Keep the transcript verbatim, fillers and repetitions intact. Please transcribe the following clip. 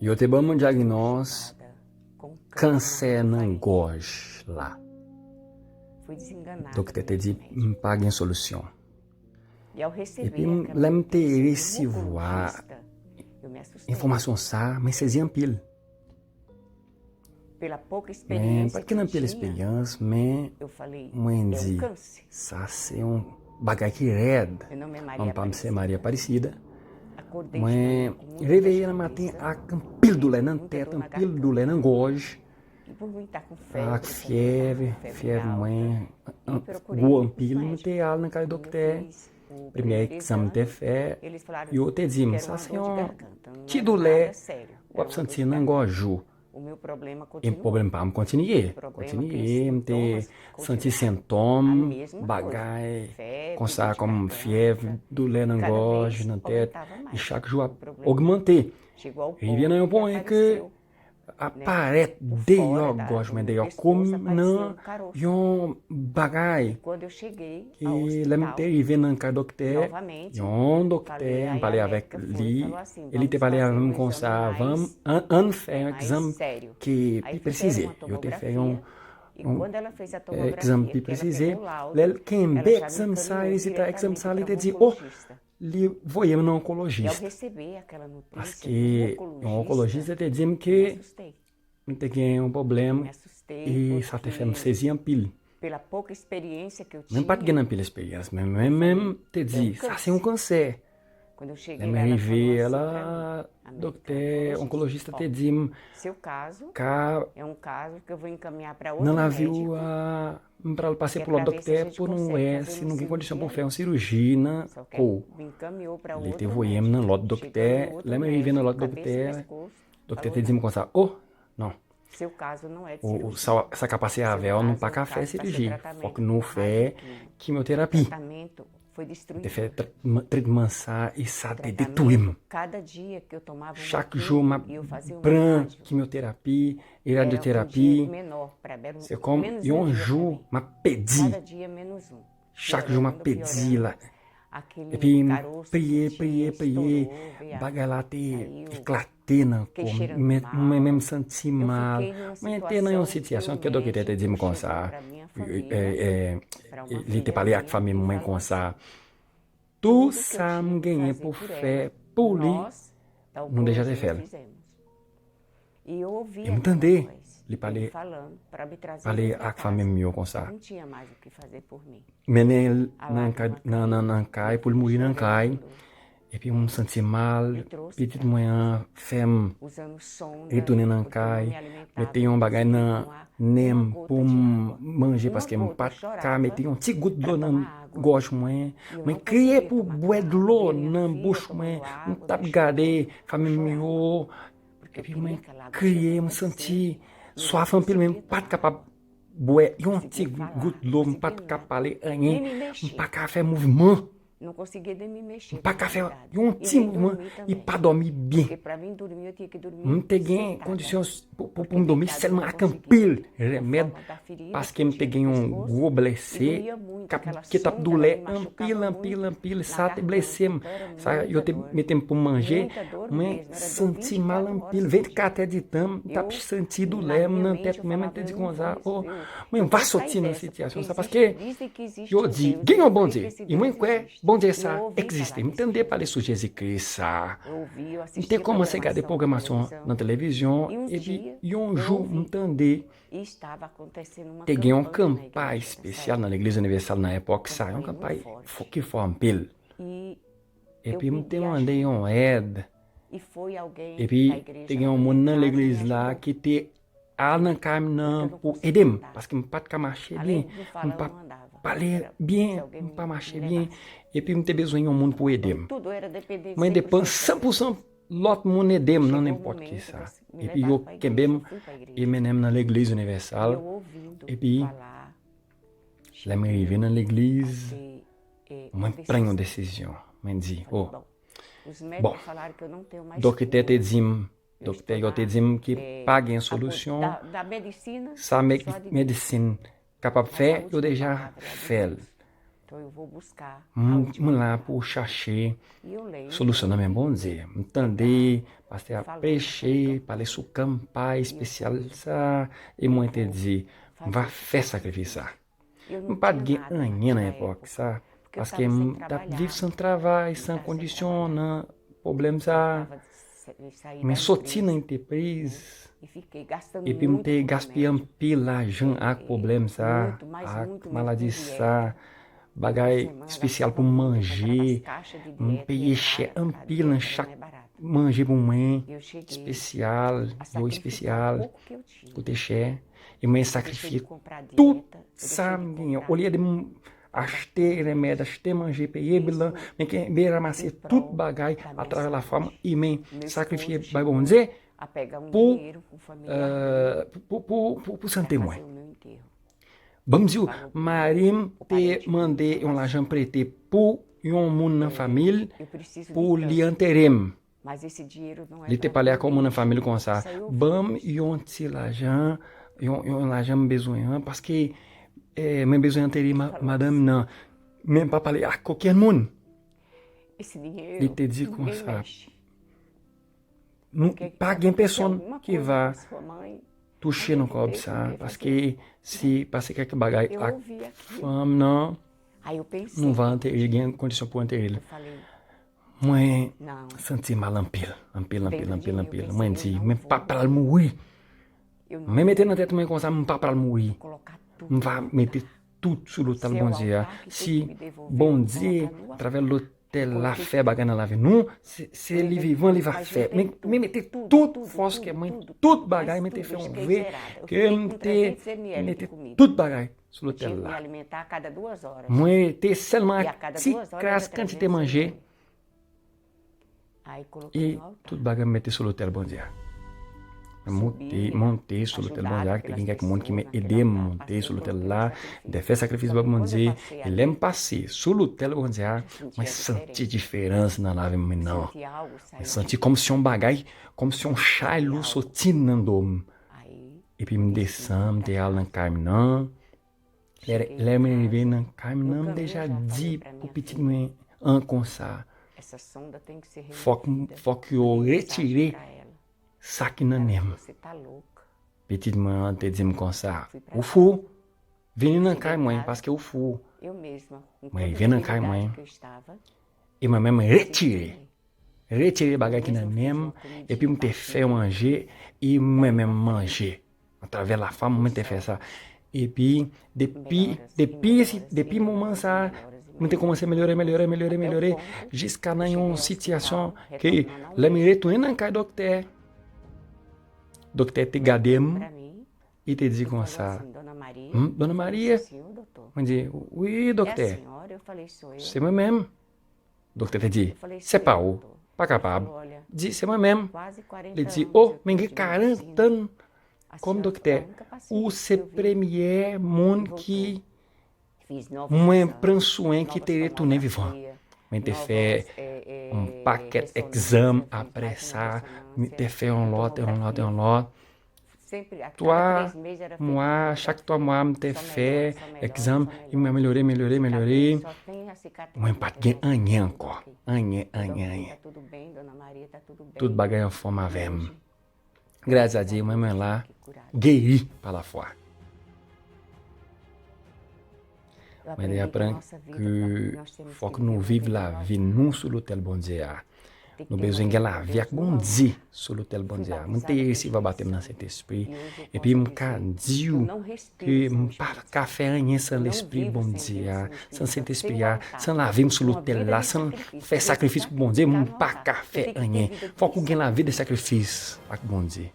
Yo te ban m yon dyagnòs kansè nan gòj la. Doktè te di m pa gen solisyon. Epi m- lè m te resevwa enfòmasyon sa a, mwen sezi anpil. Men pa t gen anpil esperyans, men mwen di, sa se yon bagay ki rèd. Non pa m se Maria Aparecida. Mwen reveye nan maten ak anpil doulè nan tèt, anpil doulè nan gòj, ak fyèv, fyèv mwen gwo anpil. Mwen te al nan kay doktè. Premye egzam m te fè, yo te di m, sa se yon ti doulè w ap santi nan gòj ou. E pwoblèm pa m kontinye. Kontinye, m te santi sentòm, bagay konsa kòm fyèv, doulè nan gòj, nan tèt. E chak jou ap ogmante. Rive nan yon pwen ke ap parèt deyò gòj mwen, deyò kou m nan yon bagay. E lè m te rive nan kay doktè, yon doktè, m pale avèk li, e li te pale avè m konsa, ann, ann fè yon egzam ki pi presize. Yo te fè yon, yon egzam pi presize. Lè l kenbe egzam sa, rezilta egzam sa, li te di, o, li voye m nan onkolojis. Paske yon onkolojis te di m ke m te gen yon pwoblèm e sa te fè m sezi anpil. Men m pa t gen anpil esperyans, men mwen menm te di, sa se yon kansè. Lè mwen rive la, doktè onkolojis la te di m, ka nan lavi w a, m pral pase pou lòt doktè pou nou wè si nou gen kondisyon pou fè yon siriji nan kò w. Li te voye m nan lòt doktè. Lè mwen rive nan lòt doktè, doktè te di m konsa, o, non. Ou, ou, sa, sa ka pase avè w, nou pa ka fè siriji. Fòk nou fè kimyoterapi. M te fè tretman, tretman sa e sa te detwi m. Chak jou m ap pran kimyoterapi e radyoterapi. Se kòm yon jou m ap pèdi. Chak jou m ap pèdi la. Epi m priye, priye, priye, bagay la te eklate nan kò m. Mwen menm m santi mal. Mwen te nan yon sitiyasyon ke doktè te di m konsa, e, e, e, li te pale ak fanmi mwen konsa, tou sa m genyen pou fè pou li, nou deja te fè l. E m tande li pale, pale ak fanmi m yo konsa. Mennen l nan kay, nan, nan, nan kay, pou l mouri nan kay. Epi m santi mal, pitit mwen an fè m retounen nan kay, mete yon bagay nan nen m pou m manje, paske m pa t ka mete yon ti gout dlo nan gòj mwen. Mwen kriye pou bwè dlo nan bouch mwen. M t ap gade fanmi m yo, epi mwen kriye, m santi swaf anpil, men m pa t kapab bwè yon ti gout dlo, m pa t ka pale anyen, m pa ka fè mouvman. M pa ka fè yon ti mouvman, e pa dòmi byen. M te gen kondisyon pou, pou, pou m dòmi sèlman ak anpil remèd, paske m te gen yon gwo blese k ap, ki t ap doulè anpil, anpil, anpil. Sa te blese m. Sa, yo te mete m pou m manje. Mwen santi mal anpil. Vennkat è di tan, m t ap santi doulè m nan tèt mwen. Mwen te di konsa, o, mwen va soti nan sitiyasyon sa, paske yo di, gen yon Bondye. E mwen kwè Bondye sa egziste. M tande pale sou Jezi Kris sa. M te kòmanse gade pwogramasyon nan televizyon, epi yon jou m tande te gen yon kanpay espesyal nan Legliz Inivèsal nan epòk sa, yon kanpay fò, ki fò anpil. Epi m te mande yon èd. Epi te gen yon moun nan legliz la ki te al nan kay m nan pou ede m, paske m pa t ka mache byen, m pa pale byen, m pa mache byen, epi m te bezwen yon moun pou ede m. Mwen depann san pou san lòt moun ede m nan nenpòt ki sa. Epi yo kenbe m e mennen m nan Legliz Inivèsal. Epi lè mwen rive nan legliz, mwen pran yon desizyon. Mwen di, o, bon, doktè te di m, doktè yo te di m ki pa gen solisyon. Sa medisin kapab fè, yo deja fè l. M, m la pou chache solisyon nan men Bondye. M tande pastè a preche, pale sou kanpay espesyal sa, e mwen te di, m va fè sakrifis sa. M pa t gen anyen nan epòk sa, paske m t ap viv san travay, san kondisyon nan pwoblèm sa. Men soti nan antrepriz, epi m te gaspiye anpil lajan ak pwoblèm sa, ak maladi sa, bagay espesyal pou m manje, m peye chè anpil nan chak manje pou mwen, espesyal, yo espesyal, koute chè, e mwen sakrifye tout sa m genyen. Olye de m achte remèd, achte manje, peye bil lan, men kenbe ranmase tout bagay atravè lafwa m, e men sakrifye bay Bondye pou, euh, pou, pou, pou, pou, pou sante mwen. Ban m di w, mari m te mande yon lajan prete pou yon moun nan fanmi l pou li antere m. Li te pale ak yon moun nan fanmi l konsa, ban m yon ti lajan, yon, yon lajan m bezwen an, paske, eh, mwen bezwen antere ma-, madanm nan. Men m pa pale ak okenn moun. Li te di konsa, nou pa gen pèsonn ki va touche nan kòb sa, paske si pase kèk bagay ak fanm nan, nou va antere, gen kondisyon pou antere l. Mwen santi mal anpil, anpil, anpil, anpil, anpil. Mwen di, mwen pa pral mouri. Mwen mete nan tèt mwen konsa, mwen pa pral mouri. Mwen va mete tout sou lotèl Bondye a. Si Bondye, atravè lotèl la, fè bagay nan lavi nou, se, se li vivan, li va fè. Men, men mete tout fòs ke mwen, tout bagay, mwen te fè yon ve, ke mwen te mete tout bagay sou lotèl la. Mwen te sèlman ak ti kras kantite manje, e tout bagay m mete sou lotèl Bondye a. Mwen monte, monte sou lotèl Bondye a, te gen kèk moun ki ede m monte sou lotèl la, m te fè sakrifis ba Bondye, e lè m pase sou lotèl Bondye a, mwen santi diferans nan lavi m nan. Mwen santi kòmsi yon bagay, kòmsi yon chay lou soti nan do m. Epi m desann, m te al nan kay m nan. Lè, lè m rive nan kay m nan, m deja di pou pitit mwen an konsa, fòk, fòk yo retire sa ki nan nen m. Pitit mwen an te di m konsa, ou fou, vini nan kay mwen, paske ou fou. Mwen rive nan kay mwen, e mwen menm retire. Retire bagay ki nan nen m, epi m te fè yo manje, e mwen menm manje. Atravè lafwa m, mwen te fè sa. Epi, depi, depi, depi moman sa, mwen te kòmanse amelyore, amelyore, amelyore, amelyore, jiska nan yon sitiyasyon ke lè m retounen nan kay doktè, doktè te gade m, li te di konsa, "Hmm, Dona Maria?" Mwen di, "Wi, doktè, se mwen menm." Doktè te di, "Se pa ou, pa kapab." Di, "Se mwen menm." Li di, "O, men gen karant an kòm doktè, ou se premye moun ki mwen pran swen ki te retounen vivan." Mwen te fè yon pakèt egzam apre sa, mwen te fè yon lòt, yon lòt, yon lòt. Twa mwa, chak twa mwa, m te fè egzam, e mwen amelyore, amelyore, amelyore. Mwen pa t gen anyen ankò. Anyen, anyen, anyen. Tout bagay anfòm avè m. Gras a Dye, mwen, mwen la, geri pa lafwa. Mwen te aprann ke fòk nou viv lavi nou sou lotèl Bondye a. Nou bezwen gen lavi ak Bondye sou lotèl Bondye a. Mwen te resevwa batèm nan Sentespri, epi m ka di w ke m pa ka fè anyen san Lespri Bondye a, san Sentespri a, san lavi m sou lotèl la, san fè sakrifis pou Bondye, m pa ka fè anyen. Fòk ou gen lavi de sakrifis ak Bondye.